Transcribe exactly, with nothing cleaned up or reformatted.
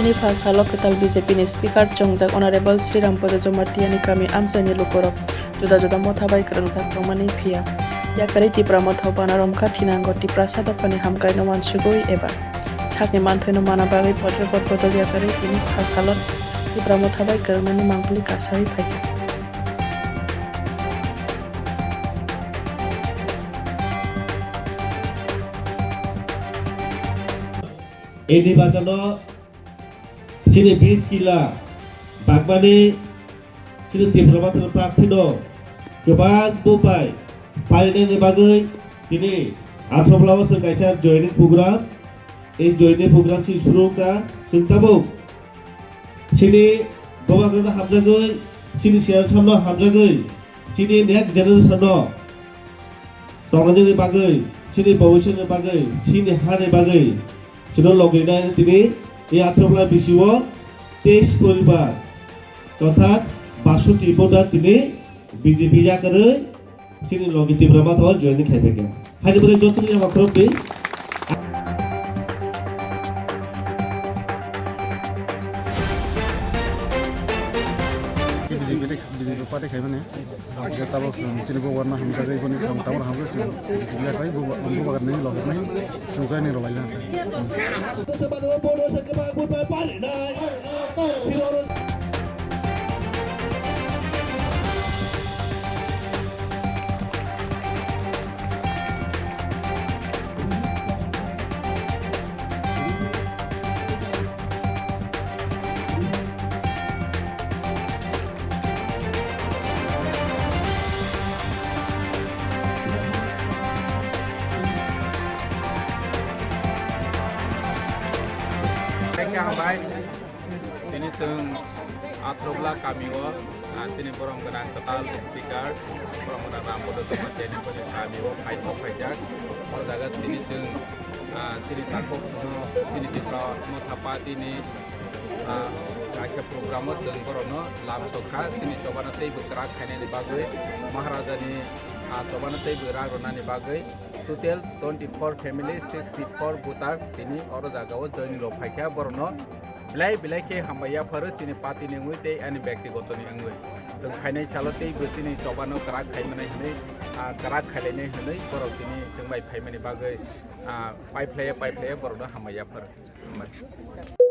Nini pha salo kwtal B J P ni speaker chongjak Honorable Sriram Podo Jamatia ni kami amchaini lukurok juda juda motha bai kwrwngjak tongmani phiya yakarwi Tipra motha o bana romkha thinango Tiprasa dophani hamkraino uansugwi eba sakni manthaino mana bagwi podre pod bodol yakarwi tini pha salo Tipra motha bai kwrwngmani mangpili kasarwi phaikha. Ini bachano chini bis kila bagmani chini Tipra Mothani prarthino kwbang buphai parinani bagwi tini Athraphla o chwng kaisa joining program, ei joining program chini suru wngkha. Chwng tabuk chini bubagrano hamjagwi, chini C M samno hamjagwi, chini next generation no tongnani bagwi, chini bhobishyotni bagwi, chini hani bagwi, chino logwi nai tini e Athraphla bisio teis poribar, orthat basoti voter tini B J P yakarwi chini logi Tipra Motha o join khai phaikha. Haini bagwi joto ni ama khorokti. B J P ni B J P party khaimani. Ang khe tabuk chwng chini bubagrano hamjagwi boni chwng tabuk hamjagwi chwng B J P yakarwi buba-, bubagrani logi nai chwng joining rwlaina. Thank you, hambai. Tini chwng Athraphla kami o, ah, chini borom gwnang kwtal speaker, borom gwnang Ram Bodo Jamatia ni boni kami o phai sok phaijak. O jaga tini chwng, ah, chini takhuk no, chini Tipra Motha Party ni, ah, kaisa program o chwng borok no lam sok kha. Chini choba no teibo kwrak khainani bagwi, Maharaja ni, ah, choba no teibo rak rwnani bagwi, total twenty four family, sixty four voter tini oro jaga o joining rok phaikha. Borok no belai belai khe hambai yapharo chini party ni wngwi tei ani byaktigoto ni wngwi. Chwng phainai salo teibo chini choba no kwrak khai manai hwnwi, ah, kwrak khailainai hwnwi borok tini chwng bai phaimani bagwi, ah, paiphlaiya paiphlaiya borok no hambai yapharo. Hambai.